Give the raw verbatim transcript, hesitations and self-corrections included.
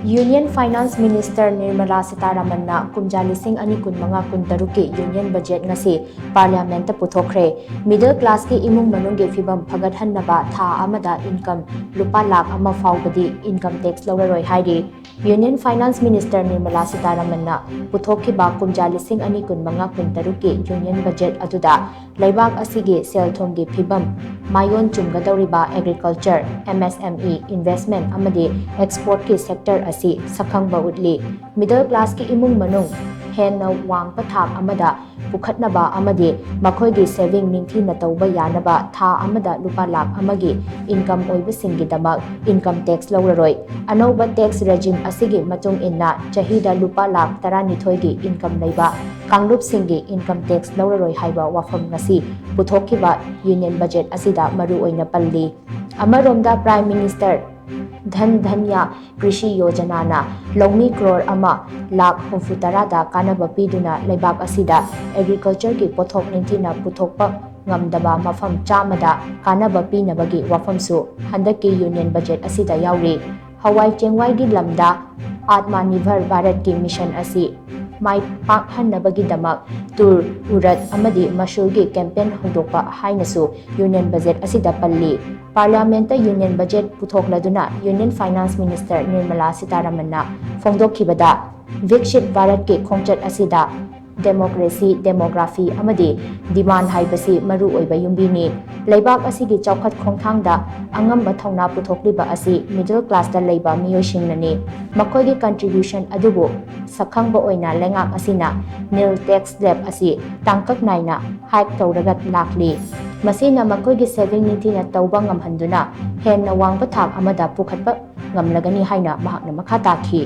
Union Finance Minister Nirmala Sitharamanna ꯀꯨꯝꯖꯥ ꯂꯤꯁꯤꯡ ꯑꯅꯤ ꯀꯨꯟꯃꯉꯥ ꯀꯨꯟꯇꯔꯨꯛꯀꯤ Union Budget ꯉꯁꯤ Parliamentꯇ ꯄꯨꯊꯣꯛꯈ꯭ꯔꯦ꯫ Middle classꯀꯤ ꯏꯃꯨꯡ ꯃꯅꯨꯡꯒꯤ ꯐꯤꯕꯝ ꯐꯒꯠꯍꯟꯅꯕ ꯊꯥ ꯑꯃꯗ income ꯂꯨꯄꯥ ꯂꯥꯈ ꯑꯃ ꯐꯥꯎꯕꯗꯤ income tax ꯂꯧꯔꯔꯣꯏ ꯍꯥꯏꯔꯤ꯫ Union Finance Minister Nirmala Sitharamanꯅ ꯄꯨꯊꯣꯛꯈꯤꯕ ꯀꯨꯝꯖꯥ ꯂꯤꯁꯤꯡ ꯑꯅꯤ ꯀꯨꯟꯃꯉꯥ ꯀꯨꯟꯇꯔꯨꯛꯀꯤ Union Budget ꯑꯗꯨꯗ ꯂꯩꯕꯥꯛ ꯑꯁꯤꯒꯤ ꯁꯦꯜ-ꯊꯨꯝꯒꯤ ꯐꯤꯕꯝ, ꯃꯥꯏꯑꯣꯟ ꯆꯨꯝꯒꯗꯧꯔꯤꯕ agriculture, MSME, investment ꯑꯃꯗꯤ exportꯀꯤ sector ꯑꯁꯤ ꯁꯛꯈꯪꯕ ꯎꯠꯂꯤ꯫ Middle classꯀꯤ ꯏꯃꯨꯡ ꯃꯅꯨꯡ ꯍꯦꯟꯅ ꯋꯥꯡꯕ ꯊꯥꯛ ꯑꯃꯗ ꯄꯨꯈꯠꯅꯕ ꯑꯃꯗꯤ ꯃꯈꯣꯏꯒꯤ saving ꯅꯤꯡꯊꯤꯅ ꯇꯧꯕ ꯌꯥꯅꯕ ꯊꯥ ꯑꯃꯗ ꯂꯨꯄꯥ ꯂꯥꯈ ꯑꯃꯒꯤ income ꯑꯣꯏꯕꯁꯤꯡꯒꯤꯗꯃꯛ income tax ꯂꯧꯔꯔꯣꯏ꯫ ꯑꯅꯧꯕ tax regime ꯑꯁꯤꯒꯤ ꯃꯇꯨꯡ ꯏꯟꯅ ꯆꯍꯤꯗ ꯂꯨꯄꯥ ꯂꯥꯈ ꯇꯔꯥꯅꯤꯊꯣꯏꯒꯤ income ꯂꯩꯕ ꯀꯥꯡꯂꯨꯞꯁꯤꯡꯒꯤ income tax ꯂꯧꯔꯔꯣꯏ ꯍꯥꯏꯕ ꯋꯥꯐꯝ ꯉꯁꯤ ꯄꯨꯊꯣꯛꯈꯤꯕ Union Budget ꯑꯁꯤꯗ ꯃꯔꯨ ꯑꯣꯏꯅ ꯄꯜꯂꯤ꯫ ꯑꯃꯔꯣꯝꯗ Prime Minister Dhan Dhanya Krishi Yojanana ꯂꯧꯃꯤ ꯀ꯭ꯔꯣꯔ ꯑꯃ ꯂꯥꯈ ꯍꯨꯝꯐꯨ ꯇꯔꯥꯗ ꯀꯥꯟꯅꯕ ꯄꯤꯗꯨꯅ ꯂꯩꯕꯥꯛ ꯑꯁꯤꯗ agricultureꯒꯤ ꯄꯣꯠꯊꯣꯛ ꯅꯤꯡꯊꯤꯅ ꯄꯨꯊꯣꯛꯄ ꯉꯝꯗꯕ ꯃꯐꯝ ꯆꯥꯝꯃꯗ ꯀꯥꯟꯅꯕ ꯄꯤꯅꯕꯒꯤ ꯋꯥꯐꯝꯁꯨ ꯍꯟꯗꯛꯀꯤ Union Budget ꯑꯁꯤꯗ ꯌꯥꯎꯔꯤ꯫ ꯍꯋꯥꯏ ꯆꯦꯡꯋꯥꯏꯒꯤ ꯂꯝꯗ Atmanirbhar Bharatꯀꯤ mission ꯑꯁꯤ ꯃꯥꯏ ꯄꯥꯛꯍꯟꯅꯕꯒꯤꯗꯃꯛ ꯇꯨꯔ, ꯎꯔꯗ ꯑꯃꯗꯤ ꯃꯁꯨꯔꯒꯤ campaign ꯍꯧꯗꯣꯛꯄ ꯍꯥꯏꯅꯁꯨ Union Budget ꯑꯁꯤꯗ ꯄꯜꯂꯤ꯫ Parliamentꯇ Union Budget ꯄꯨꯊꯣꯛꯂꯗꯨꯅ Union Finance Minister Nirmala Sitharamanna ꯐꯣꯡꯗꯣꯛꯈꯤꯕꯗ, ꯕꯤꯛꯁꯤꯠ ꯚꯥꯔꯠꯀꯤ ꯈꯣꯡꯆꯠ ꯑꯁꯤꯗ democracy, demography ꯑꯃꯗꯤ demand ꯍꯥꯏꯕꯁꯤ ꯃꯔꯨ ꯑꯣꯏꯕ ꯌꯨꯝꯕꯤꯅꯤ꯫ ꯂꯩꯕꯥꯛ ꯑꯁꯤꯒꯤ ꯆꯥꯎꯈꯠ ꯈꯣꯡꯊꯥꯡꯗ ꯑꯉꯝꯕ ꯊꯧꯅꯥ ꯄꯨꯊꯣꯛꯂꯤꯕ ꯑꯁꯤ middle classꯇ ꯂꯩꯕ ꯃꯤꯑꯣꯏꯁꯤꯡꯅꯅꯤ꯫ ꯃꯈꯣꯏꯒꯤ contribution ꯑꯗꯨꯕꯨ ꯁꯛꯈꯪꯕ ꯑꯣꯏꯅ ꯂꯩꯉꯥꯛ ꯑꯁꯤꯅ nil tax slab ꯑꯁꯤ ꯇꯥꯡꯀꯛ ꯅꯥꯏꯅ hike ꯇꯧꯔꯒ ꯂꯥꯛꯂꯤ꯫ ꯃꯁꯤꯅ ꯃꯈꯣꯏꯒꯤ saving ꯅꯤꯡꯊꯤꯅ ꯇꯧꯕ ꯉꯝꯍꯟꯗꯨꯅ ꯍꯦꯟꯅ ꯋꯥꯡꯕ ꯊꯥꯛ ꯑꯃꯗ ꯄꯨꯈꯠꯄ ꯉꯝꯂꯒꯅꯤ ꯍꯥꯏꯅ ꯃꯍꯥꯛꯅ ꯃꯈꯥ ꯇꯥꯈꯤ꯫